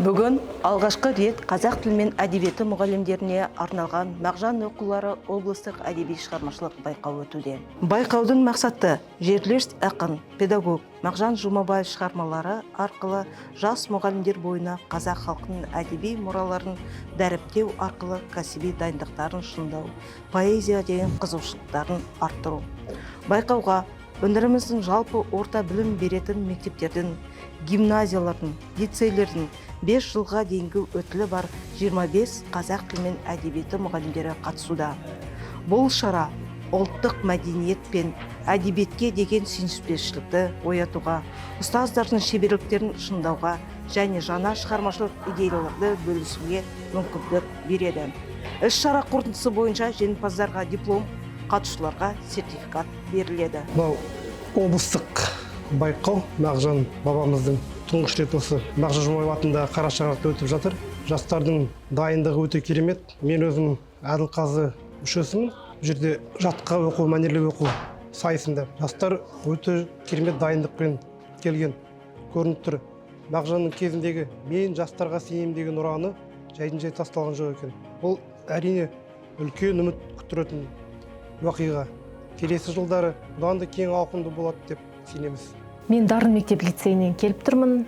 Бүгін алғашқы рет қазақ тілі мен әдебиеті мұғалімдеріне арналған «Мағжан оқулары» облыстық әдеби шығармашылық байқауы өтуде. Байқаудың мақсаты – жерлес ақын, педагог Мағжан Жұмабаев шығармалары арқылы жас мұғалімдер бойына қазақ халқының әдеби мұраларын дәріптеу арқылы кәсіби дайындықтарын шыңдау, поэзия деген қызығушылықтарын арттыру. Байқауға өңіріміздің жалпы орта білім беретін мектептердің, гимназиялардың, лицейлердің 5 жылға дейінгі өтілі бар 25 қазақ тілі мен әдебиеті мұғалімдері қатысуда. Бұл шара ұлттық мәдениет пен әдебиетке деген сүйіспеншілікті оятуға, ұстаздардың шеберліктерін шыңдауға және жаңа шығармашылық идеяларды бөлісуге мүмкіндік береді. Іс шара қорытындысы бойынша жеңімпаздарға диплом, қатысушыларға сертификат беріледі. Мынау облыстық байқау Мағжан бабамыздың тұңғыш рет осы Мағжан Жұмабаев атындағы қара шаңырақта өтіп жатыр. Жастардың дайындығы өте керемет. Мен өзім әділқазы мүшесімін. Бұл жерде жатқа оқу, мәнерлеп оқу сайысында жастар өте керемет дайындықпен келген көрініп тұр. Мағжанның кезіндегі «Мен жастарға сенемін» деген ұраны жайдан жай тасталған жоқ екен. Бұл, әрине, үлкен үміт күттіретін уақиға. Келесі жылдары бұдан да кең ауқымды болады деп сенеміз. Мен Дарын мектеп лицейінен келіп тұрмын.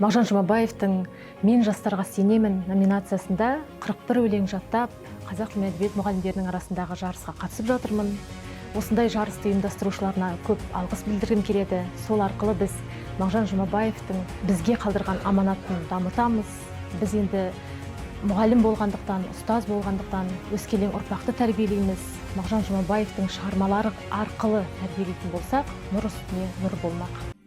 Мағжан Жұмабаевтың «Мен жастарға сенемін» номинациясында 41 өлең жаттап, қазақ тілі мен әдебиет мұғалімдерінің арасындағы жарысқа қатысып жатырмын. Осындай жарысты ұйымдастырушыларына көп алғыс білдіргім келеді. Сол арқылы біз Мағжан Жұмабаевтың бізге қалдырған аманатын дамытамыз. Біз енді мұғалім болғандықтан, ұстаз болғандықтан, өскелең ұрпақты тәрбиелейміз. Мағжан Жұмабаевтың шығармалары арқылы тәрбиелейтін болсақ, нұр үстіне нұр болмақ.